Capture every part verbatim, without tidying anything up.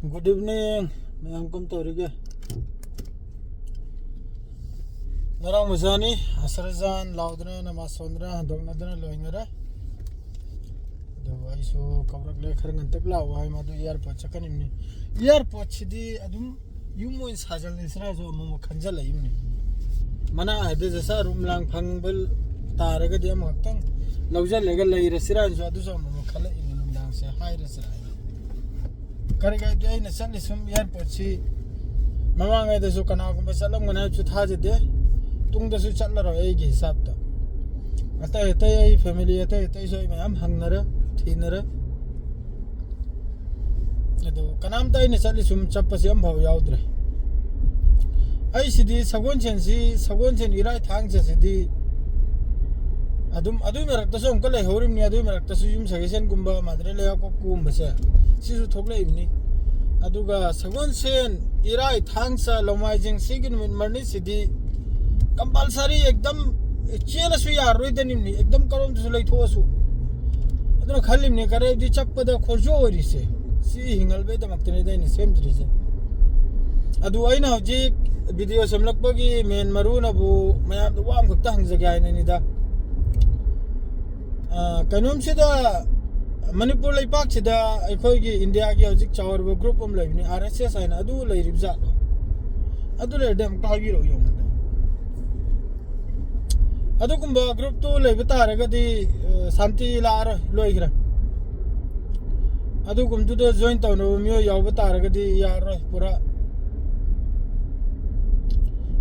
Good evening, ꯃꯌꯥꯝ ꯀꯝ ꯇꯧꯔꯤꯒꯦ? ꯉꯔꯥꯡ ꯃꯖꯥꯅꯤ, ꯑꯁꯔꯖꯥꯟ ꯂꯥꯎꯗꯅ, ꯅꯃꯥꯖ ꯁꯣꯟꯗꯅ, ꯍꯟꯗꯣꯛꯅꯗꯅ ꯂꯣꯏꯅꯔꯦ꯫ ꯑꯗꯨ ꯑꯩꯁꯨ ꯀꯧꯔꯛꯂꯦ, "ꯈꯔ ꯉꯟꯇꯛ ꯂꯥꯛꯑꯣ" ꯍꯥꯏ, ꯃꯗꯨ airport ꯆꯠꯀꯅꯤꯕꯅꯤ꯫ Airportꯁꯤꯗꯤ ꯑꯗꯨꯝ ꯌꯨꯝ ꯑꯣꯏꯅ ꯁꯥꯖꯜꯂꯁꯤꯔꯁꯨ ꯑꯃꯨꯛ ꯑꯃꯨꯛ ꯈꯟꯖꯜꯂꯛꯏꯕꯅꯤ꯫ ꯃꯅꯥ ꯍꯥꯏꯗ ꯖꯁꯥ ꯔꯨꯝ ꯂꯥꯡ ꯐꯪꯕ ꯇꯥꯔꯒꯗꯤ ꯑꯃꯈꯛꯇꯪ ꯂꯧꯁꯤꯜꯂꯒ ꯂꯩꯔꯁꯤꯔꯥꯅꯁꯨ ꯑꯗꯨꯁꯨ ꯑꯃꯨꯛ ꯑꯃꯨꯛ ꯈꯜꯂꯛꯏꯅꯤ, ꯅꯨꯡꯗꯥꯡꯁꯦ ꯍꯥꯏꯔꯁꯤꯔꯥ ꯍꯥꯏꯅ꯫ ꯀꯔꯤꯒꯤꯗꯤ ꯑꯩꯅ ꯆꯠꯂꯤ ꯁꯨꯝ airportꯁꯤ ꯃꯃꯥꯡꯉꯩꯗꯁꯨ ꯀꯅꯥꯒꯨꯝꯕ ꯆꯠꯂꯝꯒꯅꯤ ꯍꯥꯏꯕꯁꯨ ꯊꯥꯖꯗꯦ, ꯇꯨꯡꯗꯁꯨ ꯆꯠꯂꯔꯣꯏ ꯑꯩꯒꯤ ꯍꯤꯁꯥꯞꯇ꯫ ꯑꯇꯩ ꯑꯇꯩ ꯑꯩ family ꯑꯇꯩ ꯑꯇꯩꯁꯨ ꯑꯩ ꯃꯌꯥꯝ ꯍꯪꯅꯔꯦ, ꯊꯤꯅꯔꯦ꯫ ꯑꯗꯨ ꯀꯅꯥꯝꯇ ꯑꯩꯅ ꯆꯠꯂꯤ ꯁꯨꯝ ꯆꯠꯄꯁꯤ ꯑꯝꯐꯥꯎ ꯌꯥꯎꯗ꯭ꯔꯦ꯫ ꯑꯩꯁꯤꯗꯤ ꯁꯒꯣꯜꯁꯦꯟꯁꯤ, ꯁꯒꯣꯜꯁꯦꯟ ꯏꯔꯥꯏ ꯊꯥꯡꯖꯁꯤꯗꯤ ꯑꯗꯨꯝ ꯑꯗꯨꯏ ꯃꯔꯛꯇꯁꯨ ꯑꯃꯨꯛꯀ ꯂꯩꯍꯧꯔꯤꯕꯅꯤ, ꯑꯗꯨꯏ ꯃꯔꯛꯇꯁꯨ ꯌꯨꯝ ꯁꯒꯦꯁꯟꯒꯨꯝꯕ ꯃꯥꯗꯔ ꯂꯩꯕꯥꯛꯄꯣꯛꯄꯒꯨꯝꯕꯁꯦ ꯁꯤꯁꯨ ꯊꯣꯛꯂꯛꯏꯕꯅꯤ꯫ ꯑꯗꯨꯒ ꯁꯒꯣꯜꯁꯦꯟ, ꯏꯔꯥꯏ, ꯊꯥꯡꯖ, ꯅꯣꯡꯃꯥꯏꯖꯤꯡ ꯁꯤꯒꯤ ꯅꯨꯃꯤꯠ ꯃꯔꯤꯅꯤꯁꯤꯗꯤ compulsory ꯑꯦꯛꯗꯝ ꯆꯦꯜꯂꯁꯨ ꯌꯥꯔꯔꯣꯏꯗꯅꯤꯕꯅꯤ, ꯑꯦꯛꯗꯝ ꯀꯔꯣꯝꯗꯁꯨ ꯂꯩꯊꯣꯛꯑꯁꯨ꯫ ꯑꯗꯨꯅ ꯈꯜꯂꯤꯕꯅꯤ, ꯀꯔꯤꯗꯤ ꯆꯠꯄꯗ ꯈꯣꯔꯖꯣ ꯑꯣꯏꯔꯤꯁꯦ ꯁꯤ ꯍꯤꯡꯍꯜꯕꯩꯗꯃꯛꯇꯅꯤꯗ ꯑꯩꯅ ꯁꯦꯝꯗ꯭ꯔꯤꯁꯦ꯫ ꯑꯗꯨ ꯑꯩꯅ ꯍꯧꯖꯤꯛ video ꯁꯦꯝꯂꯛꯄꯒꯤ main ꯃꯔꯨꯅꯕꯨ ꯃꯌꯥꯝꯗ ꯋꯥ ꯑꯃꯈꯛꯇ ꯍꯪꯖꯒꯦ ꯍꯥꯏꯅꯅꯤꯗ꯫ ꯑ, ꯀꯩꯅꯣꯝꯁꯤꯗ, ꯃꯅꯤꯄꯨꯔ ꯂꯩꯄꯥꯛꯁꯤꯗ ꯑꯩꯈꯣꯏꯒꯤ ꯏꯟꯗꯤꯌꯥꯒꯤ ꯍꯧꯖꯤꯛ ꯆꯥꯎꯔꯕ group ꯑꯃ ꯂꯩꯕꯅꯤ, R S S ꯍꯥꯏꯅ, ꯑꯗꯨ ꯂꯩꯔꯤꯕ ꯖꯥꯠꯂꯣ? ꯑꯗꯨ ꯂꯩꯔꯗꯤ ꯑꯃꯨꯛꯇ ꯍꯥꯏꯕꯤꯔꯛꯑꯣ ꯌꯦꯡꯉꯣ꯫ ꯑꯗꯨꯒꯨꯝꯕ groupꯇꯨ ꯂꯩꯕ ꯇꯥꯔꯒꯗꯤ, ꯑ, ꯁꯥꯟꯇꯤ ꯂꯥꯛꯑꯔꯣꯏ, ꯂꯣꯏꯈ꯭ꯔꯦ꯫ ꯑꯗꯨꯒꯨꯝꯕꯗꯨꯗ join ꯇꯧꯅꯕ ꯃꯤꯑꯣꯏ ꯌꯥꯎꯕ ꯇꯥꯔꯒꯗꯤ ꯌꯥꯔꯔꯣꯏ ꯄꯨꯔꯥ꯫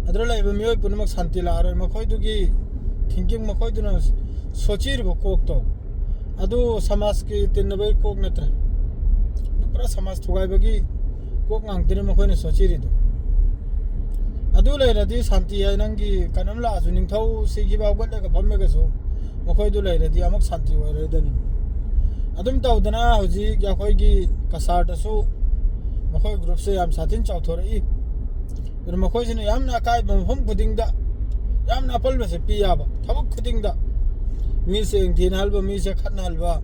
ꯑꯗꯨꯗ ꯂꯩꯕ ꯃꯤꯑꯣꯏ ꯄꯨꯝꯅꯃꯛ ꯁꯥꯟꯇꯤ ꯂꯥꯛꯑꯔꯣꯏ꯫ ꯃꯈꯣꯏꯗꯨꯒꯤ thinking, ꯃꯈꯣꯏꯗꯨꯅ ꯁꯣꯆꯤꯔꯤꯕ ꯀꯣꯛꯇꯣ, ꯑꯗꯨ ꯁꯃꯥꯖꯀꯤ ꯇꯤꯟꯅꯕꯒꯤ ꯀꯣꯛ ꯅꯠꯇ꯭ꯔꯦ꯫ ꯑꯗꯨ ꯄꯨꯔꯥ ꯁꯃꯥꯖ ꯊꯨꯒꯥꯏꯕꯒꯤ ꯀꯣꯛ ꯉꯥꯛꯇꯅꯤ ꯃꯈꯣꯏꯅ ꯁꯣꯆꯤꯔꯤꯗꯣ꯫ ꯑꯗꯨ ꯂꯩꯔꯗꯤ ꯁꯥꯟꯇꯤ ꯍꯥꯏ, ꯅꯪꯒꯤ ꯀꯩꯅꯣꯝ ꯂꯥꯛꯑꯁꯨ, ꯅꯤꯡꯊꯧ ꯁꯤꯈꯤꯕ ꯍꯧꯒꯠꯂꯒ ꯐꯝꯃꯒꯁꯨ, ꯃꯈꯣꯏꯗꯨ ꯂꯩꯔꯗꯤ ꯑꯃꯨꯛ ꯁꯥꯟꯇꯤ ꯑꯣꯏꯔꯣꯏꯗꯅꯤ꯫ ꯑꯗꯨꯝ ꯇꯧꯗꯅ ꯍꯧꯖꯤꯛ ꯑꯩꯈꯣꯏꯒꯤ ꯀꯁꯥꯔꯗꯁꯨ ꯃꯈꯣꯏ groupꯁꯦ ꯌꯥꯝ ꯁꯥꯊꯤꯅ ꯆꯥꯎꯊꯣꯔꯛꯏ꯫ ꯑꯗꯨꯅ ꯃꯈꯣꯏꯁꯤꯅ ꯌꯥꯝꯅ ꯑꯀꯥꯏꯕ ꯃꯐꯝ ꯈꯨꯗꯤꯡꯗ, ꯌꯥꯝꯅ ꯑꯄꯜꯕꯁꯦ ꯄꯤ ꯌꯥꯕ ꯊꯕꯛ ꯈꯨꯗꯤꯡꯗ, ꯃꯤꯁꯦ ꯊꯤꯅꯍꯜꯕ, ꯃꯤꯁꯦ ꯈꯠꯅꯍꯜꯕ,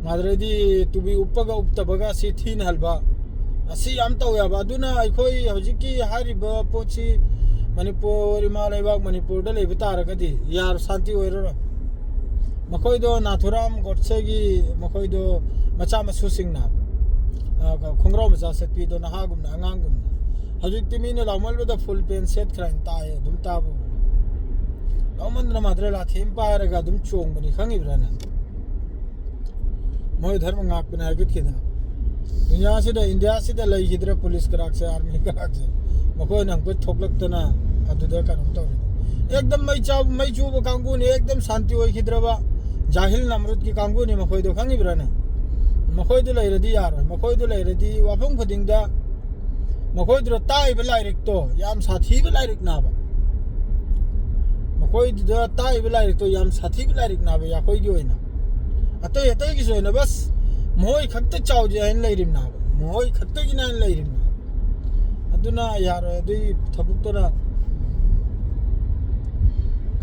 ꯑꯗꯨꯗꯩꯗꯤ ꯇꯨꯄꯤ ꯎꯞꯄꯒ ꯎꯞꯇꯕꯒ ꯁꯤ ꯊꯤꯅꯍꯜꯕ, ꯑꯁꯤ ꯌꯥꯝ ꯇꯧꯋꯦꯕ꯫ ꯑꯗꯨꯅ ꯑꯩꯈꯣꯏ ꯍꯧꯖꯤꯛꯀꯤ ꯍꯥꯏꯔꯤꯕ ꯄꯣꯠꯁꯤ ꯃꯅꯤꯄꯨꯔ, ꯏꯃꯥ ꯂꯩꯕꯥꯛ ꯃꯅꯤꯄꯨꯔꯗ ꯂꯩꯕ ꯇꯥꯔꯒꯗꯤ ꯌꯥꯔ ꯁꯥꯟꯇꯤ ꯑꯣꯏꯔꯔꯣꯏ꯫ ꯃꯈꯣꯏꯗꯣ ꯅꯥꯊꯨꯔꯥꯝ ꯒꯣꯗꯁꯦꯒꯤ, ꯃꯈꯣꯏꯗꯣ ꯃꯆꯥ ꯃꯁꯨꯁꯤꯡꯅ, ꯑ, ꯈꯣꯡꯒ꯭ꯔꯥꯎ ꯃꯆꯥ ꯁꯦꯠꯄꯤꯗꯣ ꯅꯍꯥꯒꯨꯝꯅ, ꯑꯉꯥꯡꯒꯨꯝꯅ꯫ ꯍꯧꯖꯤꯛꯇꯤ ꯃꯤꯅ ꯂꯥꯎꯃꯜꯕꯗ ꯐꯨꯜ ꯄꯦꯟ ꯁꯦꯠꯈ꯭ꯔꯦꯅ ꯇꯥꯏ, ꯑꯗꯨꯝ ꯇꯥꯕꯕꯨ꯫ ꯂꯥꯎꯃꯟꯗꯅ ꯃꯥꯗ꯭ꯔꯦ ꯂꯥꯊꯤ ꯑꯃ ꯄꯥꯏꯔꯒ ꯑꯗꯨꯝ ꯆꯣꯡꯕꯅꯤ, ꯈꯪꯉꯤꯕ꯭ꯔꯥ ꯅꯪ? ꯃꯣꯏ ꯙꯔꯃ ꯉꯥꯛꯄꯅꯦ ꯍꯥꯏꯒꯠꯈꯤꯗꯅ꯫ ꯗꯨꯅꯤꯌꯥꯁꯤꯗ, ꯏꯟꯗꯤꯌꯥꯁꯤꯗ ꯂꯩꯈꯤꯗ꯭ꯔꯦ ꯄꯨꯂꯤꯁ ꯀꯔꯥꯛꯁꯦ, ꯑꯥꯔꯃꯤ ꯀꯔꯥꯛꯁꯦ꯫ ꯃꯈꯣꯏꯅ ꯑꯃꯨꯛꯀ ꯊꯣꯛꯂꯛꯇꯅ ꯑꯗꯨꯗ ꯀꯩꯅꯣꯝ ꯇꯧꯔꯤꯗꯣ꯫ ꯑꯦꯛꯗꯝ ꯃꯩ ꯆꯥꯕ, ꯃꯩ ꯆꯨꯕ ꯀꯥꯡꯕꯨꯅꯤ, ꯑꯦꯛꯗꯝ ꯁꯥꯟꯇꯤ ꯑꯣꯏꯈꯤꯗ꯭ꯔꯕ, ꯖꯥꯍꯤꯜ ꯅꯝꯔꯨꯠꯀꯤ ꯀꯥꯡꯕꯨꯅꯤ ꯃꯈꯣꯏꯗꯣ, ꯈꯪꯉꯤꯕ꯭ꯔꯥꯅꯦ? ꯃꯈꯣꯏꯗꯨ ꯂꯩꯔꯗꯤ ꯌꯥꯔꯣꯏ꯫ ꯃꯈꯣꯏꯗꯨ ꯂꯩꯔꯗꯤ ꯋꯥꯐꯝ ꯈꯨꯗꯤꯡꯗ ꯃꯈꯣꯏꯗꯨꯗ ꯇꯥꯛꯏꯕ ꯂꯥꯏꯔꯤꯛꯇꯣ ꯌꯥꯝ ꯁꯥꯊꯤꯕ ꯂꯥꯏꯔꯤꯛꯅꯥꯕ꯫ ꯃꯈꯣꯏꯗꯨꯗ ꯇꯥꯛꯏꯕ ꯂꯥꯏꯔꯤꯛꯇꯣ ꯌꯥꯝ ꯁꯥꯊꯤꯕ ꯂꯥꯏꯔꯤꯛꯅꯥꯕ, ꯑꯩꯈꯣꯏꯒꯤ ꯑꯣꯏꯅ꯫ ꯑꯇꯩ ꯑꯇꯩꯒꯤꯁꯨ ꯑꯣꯏꯅ ꯕꯁ ꯃꯈꯣꯏ ꯈꯛꯇ ꯆꯥꯎꯖꯩ ꯍꯥꯏꯅ ꯂꯩꯔꯤꯕꯅꯥꯕ, ꯃꯈꯣꯏ ꯈꯛꯇꯒꯤꯅ ꯍꯥꯏꯅ ꯂꯩꯔꯤꯕꯅꯥꯕ꯫ ꯑꯗꯨꯅ ꯌꯥꯔꯣꯏ, ꯑꯗꯨꯒꯤ ꯊꯕꯛꯇꯨꯅ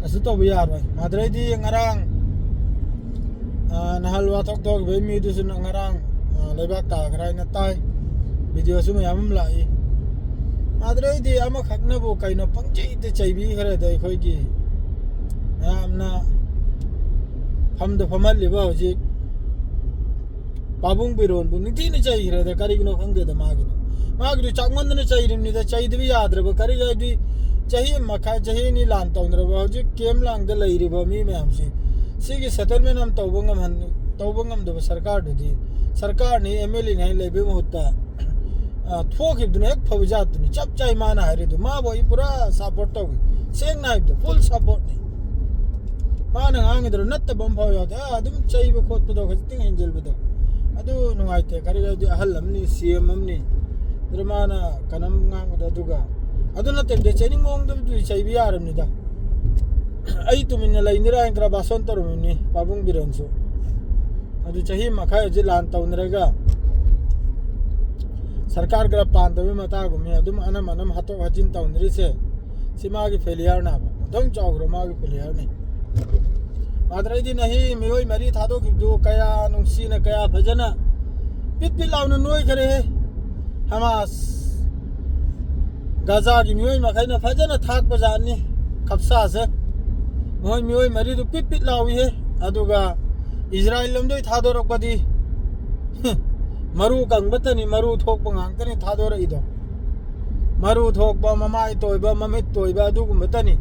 ꯀꯩꯁꯨ ꯇꯧꯕ ꯌꯥꯔꯣꯏ꯫ ꯃꯥꯗ꯭ꯔꯩꯗꯤ ꯉꯔꯥꯡ, ꯑ, ꯅꯍꯥꯟ ꯋꯥꯊꯣꯛ ꯊꯣꯛꯈꯤꯕꯒꯤ ꯃꯤꯗꯨꯁꯨ ꯉꯔꯥꯡ, ꯑ, ꯂꯩꯕꯥꯛ ꯇꯥꯈ꯭ꯔꯦ ꯍꯥꯏꯅ ꯇꯥꯏ꯫ ꯚꯤꯗꯤꯑꯣꯁꯨ ꯃꯌꯥꯝ ꯑꯃ ꯂꯥꯛꯏ꯫ ꯃꯥꯗ꯭ꯔꯩꯗꯤ ꯑꯃꯈꯛꯅꯕꯨ ꯀꯩꯅꯣ ꯄꯪꯆꯩꯗ ꯆꯩꯕꯤꯈ꯭ꯔꯦꯗ ꯑꯩꯈꯣꯏꯒꯤ ꯃꯌꯥꯝꯅ ꯐꯝꯗ ꯐꯝꯍꯜꯂꯤꯕ ꯍꯧꯖꯤꯛ ꯄꯥꯕꯨꯡ ꯕꯤꯔꯣꯟꯕꯨ ꯅꯤꯡꯊꯤꯅ ꯆꯩꯈ꯭ꯔꯦꯗ, ꯀꯔꯤꯒꯤꯅꯣ ꯈꯪꯗꯦꯗ ꯃꯥꯒꯤꯗꯣ꯫ ꯃꯥꯒꯤꯗꯣ ꯆꯥꯛꯃꯟꯗꯅ ꯆꯩꯔꯤꯕꯅꯤꯗ, ꯆꯩꯗꯕ ꯌꯥꯗ꯭ꯔꯕ꯫ ꯀꯔꯤꯒꯤ ꯍꯥꯏꯗꯤ ꯆꯍꯤ ꯑꯃ ꯃꯈꯥꯏ, ꯆꯍꯤ ꯑꯅꯤ ꯂꯥꯟ ꯇꯧꯅꯔꯕ ꯍꯧꯖꯤꯛ ꯀꯦꯝ ꯂꯥꯡꯗ ꯂꯩꯔꯤꯕ ꯃꯤ ꯃꯌꯥꯝꯁꯤ, ꯁꯤꯒꯤ ꯁꯦꯇꯜꯃꯦꯟ ꯑꯃ ꯇꯧꯕ ꯉꯝꯍꯟ-, ꯇꯧꯕ ꯉꯝꯗꯕ ꯁꯔꯀꯥꯔꯗꯨꯗꯤ, ꯁꯔꯀꯥꯔꯅꯤ ꯑꯦꯝ ꯑꯦꯜ ꯑꯦꯅꯤ ꯍꯥꯏꯅ ꯂꯩꯕꯒꯤ ꯃꯍꯨꯠꯇ, ꯑ, ꯊꯣꯛꯈꯤꯕꯗꯨꯅ ꯍꯦꯛ ꯐꯕ ꯖꯥꯠꯇꯨꯅꯤ꯫ ꯆꯞ ꯆꯥꯏ ꯃꯥꯅ ꯍꯥꯏꯔꯤꯗꯨ, ꯃꯥꯕꯨ ꯑꯩ ꯄꯨꯔꯥ ꯁꯞꯄꯣꯔꯠ ꯇꯧꯏ꯫ ꯁꯦꯡꯅ ꯍꯥꯏꯕꯗ ꯐꯨꯜ ꯁꯞꯄꯣꯔꯠꯅꯤ꯫ ꯃꯥꯅ ꯉꯥꯡꯉꯤꯗꯨ ꯅꯠꯇꯕ ꯑꯃ ꯐꯥꯎ ꯌꯥꯎꯗꯦ꯫ ꯑꯥ, ꯑꯗꯨꯝ ꯆꯩꯕ ꯈꯣꯠꯄꯗꯣ ꯈꯖꯤꯛꯇꯪ ꯍꯦꯟꯖꯤꯟꯕꯗꯣ ꯑꯗꯨ ꯅꯨꯡꯉꯥꯏꯇꯦ꯫ ꯀꯔꯤ ꯍꯥꯏꯗꯤ ꯑꯍꯜ ꯑꯃꯅꯤ, ꯁꯤ ꯑꯦꯝ ꯑꯃꯅꯤ, ꯑꯗꯨꯗ ꯃꯥꯅ ꯀꯩꯅꯣꯝ ꯉꯥꯡꯕꯗꯣ, ꯑꯗꯨꯒ ꯑꯗꯨ ꯅꯠꯇꯕꯤꯗ ꯆꯩꯅꯤꯡ ꯃꯑꯣꯡꯗꯕꯨꯗꯤ ꯆꯩꯕ ꯌꯥꯔꯕꯅꯤꯗ꯫ ꯑꯩ ꯇꯨꯃꯤꯟꯅ ꯂꯩꯅꯤꯔꯥ ꯍꯥꯏꯅ ꯈꯔ ꯚꯥꯁꯣꯟ ꯇꯧꯔꯝꯃꯤꯅꯤ ꯄꯥꯕꯨꯡ ꯕꯤꯔꯦꯟꯁꯨ꯫ ꯑꯗꯨ ꯆꯍꯤ ꯃꯈꯥꯏ ꯍꯧꯖꯤꯛ ꯂꯥꯟ ꯇꯧꯅꯔꯒ ꯁꯔꯀꯥꯔ ꯈꯔ ꯄꯥꯟꯗꯕꯩ ꯃꯇꯥꯒꯨꯝꯃꯤ꯫ ꯑꯗꯨꯝ ꯑꯅꯝ ꯑꯅꯝ ꯍꯥꯠꯇꯣꯛ ꯍꯥꯠꯆꯤꯟ ꯇꯧꯅꯔꯤꯁꯦ, ꯁꯤ ꯃꯥꯒꯤ ꯐꯦꯂꯤꯌꯔꯅꯦꯕ꯫ ꯑꯗꯨꯝ ꯆꯥꯎꯈ꯭ꯔ ꯃꯥꯒꯤ ꯐꯦꯂꯤꯌꯔꯅꯤ꯫ ꯃꯥꯗ꯭ꯔꯩꯗꯤ ꯅꯍꯤ ꯃꯤꯑꯣꯏ ꯃꯔꯤ ꯊꯥꯗꯣꯛꯈꯤꯕꯗꯨ ꯀꯌꯥ ꯅꯨꯡꯁꯤꯅ, ꯀꯌꯥ ꯐꯖꯅ ꯄꯤꯠ ꯄꯤꯠ ꯂꯥꯎꯅ ꯅꯣꯏꯈꯔꯦꯍꯦ꯫ ꯍꯃꯥꯁ, ꯒꯥꯖꯥꯒꯤ ꯃꯤꯑꯣꯏ ꯃꯈꯩꯅ ꯐꯖꯅ ꯊꯥꯛꯄ ꯖꯥꯠꯅꯤ ꯈꯞꯁꯥꯁꯦ꯫ ꯃꯈꯣꯏ ꯃꯤꯑꯣꯏ ꯃꯔꯤꯗꯨ ꯄꯤꯠ ꯄꯤꯠ ꯂꯥꯎꯏꯍꯦ꯫ ꯑꯗꯨꯒ ꯏꯖꯔꯥꯏꯜ ꯂꯣꯝꯗꯒꯤ ꯊꯥꯗꯣꯔꯛꯄꯗꯤ ꯃꯔꯨ ꯀꯪꯕꯇꯅꯤ, ꯃꯔꯨ ꯊꯣꯛꯄ ꯉꯥꯛꯇꯅꯤ ꯊꯥꯗꯣꯔꯛꯏꯗꯣ꯫ ꯃꯔꯨ ꯊꯣꯛꯄ, ꯃꯃꯥꯏ ꯇꯣꯏꯕ, ꯃꯃꯤꯠ ꯇꯣꯏꯕ ꯑꯗꯨꯒꯨꯝꯕꯇꯅꯤ꯫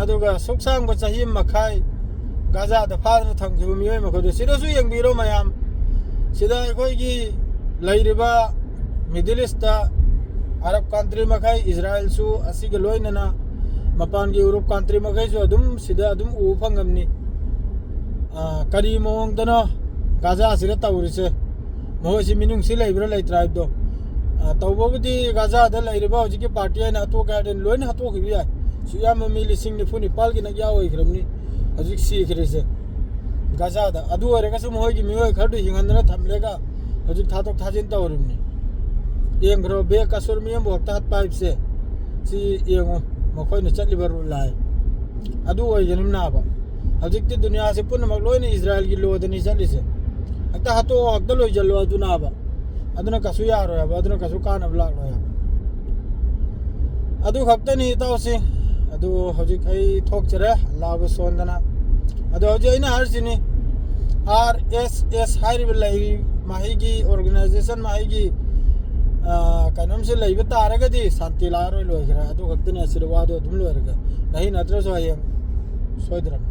ꯑꯗꯨꯒ ꯁꯨꯛ ꯁꯥꯡꯕ ꯆꯍꯤ ꯑꯃ ꯃꯈꯥꯏ ꯒꯥꯖꯥꯗ ꯐꯥꯗꯅ ꯊꯝꯈꯤꯕ ꯃꯤꯑꯣꯏ ꯃꯈꯣꯏꯗꯣ ꯁꯤꯗꯁꯨ ꯌꯦꯡꯕꯤꯔꯣ ꯃꯌꯥꯝ꯫ ꯁꯤꯗ ꯑꯩꯈꯣꯏꯒꯤ ꯂꯩꯔꯤꯕ ꯃꯤꯗꯜ ꯏꯁꯇ ꯑꯔꯕ ꯀꯟꯇ꯭ꯔꯤ ꯃꯈꯩ, ꯏꯖꯔꯥꯏꯜꯁꯨ ꯑꯁꯤꯒ ꯂꯣꯏꯅꯅ ꯃꯄꯥꯟꯒꯤ ꯌꯨꯔꯣꯞ ꯀꯟꯇ꯭ꯔꯤ ꯃꯈꯩꯁꯨ ꯑꯗꯨꯝ ꯁꯤꯗ ꯑꯗꯨꯝ ꯎꯕ ꯐꯪꯉꯝꯅꯤ꯫ ꯑꯥ, ꯀꯔꯤ ꯃꯑꯣꯡꯗꯅꯣ ꯒꯥꯖꯥꯁꯤꯗ ꯇꯧꯔꯤꯁꯦ? ꯃꯈꯣꯏꯁꯤ ꯃꯤꯅꯨꯡꯁꯤ ꯂꯩꯕ꯭ꯔꯥ ꯂꯩꯇ꯭ꯔꯥ ꯍꯥꯏꯕꯗꯣ꯫ ꯑꯥ, ꯇꯧꯕꯕꯨꯗꯤ ꯒꯥꯖꯥꯗ ꯂꯩꯔꯤꯕ ꯍꯧꯖꯤꯛꯀꯤ ꯄꯥꯔꯇꯤ ꯑꯩꯅ ꯍꯥꯠꯇꯣꯛꯀꯦ ꯍꯥꯏꯔꯗꯤ ꯂꯣꯏꯅ ꯍꯥꯠꯇꯣꯛꯈꯤꯕ ꯌꯥꯏ꯫ ꯁꯨꯛ ꯌꯥꯝꯕ ꯃꯤ ꯂꯤꯁꯤꯡ ꯅꯤꯐꯨ ꯅꯤꯄꯥꯜꯒꯤ ꯅꯛꯌꯥ ꯑꯣꯏꯈ꯭ꯔꯕꯅꯤ ꯍꯧꯖꯤꯛ ꯁꯤꯈ꯭ꯔꯤꯁꯦ ꯒꯥꯖꯥꯗ꯫ ꯑꯗꯨ ꯑꯣꯏꯔꯒꯁꯨ ꯃꯈꯣꯏꯒꯤ ꯃꯤꯑꯣꯏ ꯈꯔꯗꯨ ꯍꯤꯡꯍꯟꯗꯅ ꯊꯝꯂꯒ ꯍꯧꯖꯤꯛ ꯊꯥꯗꯣꯛ ꯊꯥꯖꯤꯟ ꯇꯧꯔꯤꯕꯅꯤ꯫ ꯌꯦꯡꯈ꯭ꯔꯣ, ꯕꯦ ꯀꯁꯨꯔ ꯃꯤ ꯑꯃꯕꯨ ꯍꯦꯛꯇ ꯍꯥꯠꯄ ꯍꯥꯏꯕꯁꯦ꯫ ꯁꯤ ꯌꯦꯡꯉꯨ, ꯃꯈꯣꯏꯅ ꯆꯠꯂꯤꯕ ꯔꯨꯠ ꯂꯥꯏ ꯑꯗꯨ ꯑꯣꯏꯒꯅꯤ ꯅꯥꯕ꯫ ꯍꯧꯖꯤꯛꯇꯤ ꯗꯨꯅꯤꯌꯥꯁꯤ ꯄꯨꯝꯅꯃꯛ ꯂꯣꯏꯅ ꯏꯖꯔꯥꯏꯜꯒꯤ ꯂꯣꯗꯅꯤ ꯆꯠꯂꯤꯁꯦ꯫ ꯍꯦꯛꯇ ꯍꯥꯠꯇꯣꯛꯑꯣ, ꯍꯦꯛꯇ ꯂꯣꯏꯁꯤꯜꯂꯣ ꯑꯗꯨ ꯅꯥꯕ꯫ ꯑꯗꯨꯅ ꯀꯩꯁꯨ ꯌꯥꯔꯣꯏ ꯍꯥꯏꯕ, ꯑꯗꯨꯅ ꯀꯩꯁꯨ ꯀꯥꯟꯅꯕ ꯂꯥꯛꯂꯣꯏ ꯍꯥꯏꯕ꯫ ꯑꯗꯨ ꯈꯛꯇꯅꯤ ꯏꯇꯥꯎꯁꯤꯡ꯫ ꯑꯗꯨ ꯍꯧꯖꯤꯛ ꯑꯩ ꯊꯣꯛꯆꯔꯦ, ꯂꯥꯕ ꯁꯣꯟꯗꯅ꯫ ꯑꯗꯣ ꯍꯧꯖꯤꯛ ꯑꯩꯅ ꯍꯥꯏꯔꯤꯁꯤꯅꯤ, ꯑꯥꯔ ꯑꯦꯁ ꯑꯦꯁ ꯍꯥꯏꯔꯤꯕ ꯂꯩꯔꯤ ꯃꯍꯩꯒꯤ ꯑꯣꯔꯒꯅꯥꯏꯖꯦꯁꯟ ꯃꯍꯩꯒꯤ, ꯑꯥ, ꯀꯩꯅꯣꯝꯁꯦ ꯂꯩꯕ ꯇꯥꯔꯒꯗꯤ ꯁꯥꯟꯇꯤ ꯂꯥꯛꯑꯔꯣꯏ, ꯂꯣꯏꯈ꯭ꯔꯦ꯫ ꯑꯗꯨ ꯈꯛꯇꯅꯤ, ꯑꯁꯤꯗ ꯋꯥꯗꯣ ꯑꯗꯨꯝ ꯂꯣꯏꯔꯒ ꯂꯩ, ꯅꯠꯇ꯭ꯔꯁꯨ ꯍꯌꯦꯡ ꯁꯣꯏꯗ꯭ꯔꯕꯅꯤ꯫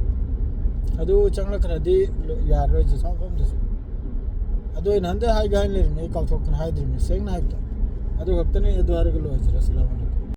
ꯑꯗꯨ ꯆꯪꯂꯛꯈ꯭ꯔꯗꯤ ꯂꯣ-, ꯌꯥꯔꯔꯣꯏꯁꯦ ꯁꯥꯎꯐꯝꯗꯁꯨ꯫ ꯑꯗꯨ ꯑꯩꯅ ꯍꯟꯗꯛ ꯍꯥꯏꯒꯦ ꯍꯥꯏꯅ ꯂꯩꯔꯤꯅꯦ, ꯑꯩ ꯀꯥꯎꯊꯣꯛꯇꯅ ꯍꯥꯏꯗ꯭ꯔꯤꯕꯅꯤ, ꯁꯦꯡꯅ ꯍꯥꯏꯕꯗ꯫ ꯑꯗꯨ ꯈꯛꯇꯅꯤ, ꯑꯗꯨ ꯍꯥꯏꯔꯒ ꯂꯣꯏꯁꯤꯔꯦ꯫ ꯑꯁꯂꯥꯝ ꯑꯂꯩꯀꯨꯝ꯫